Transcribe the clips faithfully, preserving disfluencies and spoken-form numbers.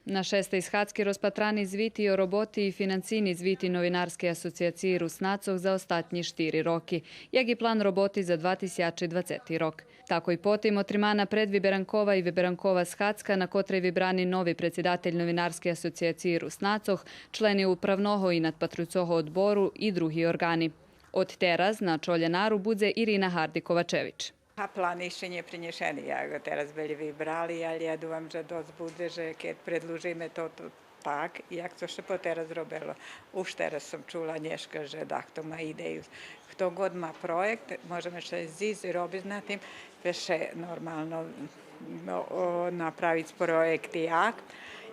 На шестей схадзки розпатрани звити о роботи и финансийни звити Новинарскей асоцияциї Руснацох за остатнї штири роки, як и план роботи за два тисячи двацети рок. Такой потим отримана предвиберанкова и виберанкова схадзка, на котрей вибрани нови предсидатель Новинарскей асоцияциї Руснацох, члени Управного и Надпатрюцого одбору и други орґани. Од тераз на чолє нару будзе Ирина Гарди Ковачевич. А план ище нє принєшени, як го тераз вели вибрали, але я думам же досц будзе же кед предлужиме то, то так, як то ше потераз робело. Уж тераз сом чула нєшка же дахто ма идею. Хто год ма проєкт, можеме ше зисц, робиц на тим, вше нормално, но, о, направиц проєкт и акт.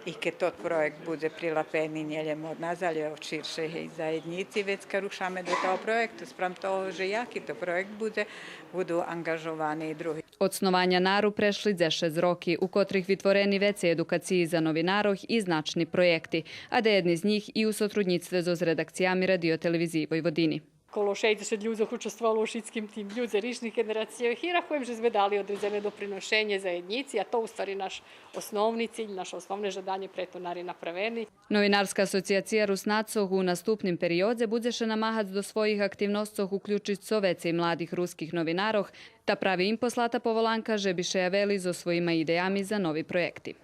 И кед тот проєкт будзе прилапени нє лєм од нас, але од ширшей заєднїци, вецка рушаме до того проєкту, спрам того же яки то проєкт будзе, буду анґажовани и други. Од снованя нару прешли дзешец роки, у котрих витворени вецей едукациї за новинарох и значни проєкти, а деєдни з нїх и у сотруднїцтве зоз редакциями Радио-телевизиї Войводини. Коло шейдзешет людзох участвовало у шицким тим, людзе рижних ґенерацийох и рахуєм же зме дали одредзене доприношенє заєднїци, а то у ствари наш основни циль, наше основне жаданє прету нари направени. Новинарска асоцияция Руснацох у наступним периодзе будзе ше намагац до своїх активносцох уключиц цо вецей младих руских новинарох, та прави им послата поволанка же би ше явели зоз своїма идеями за нови проєкти.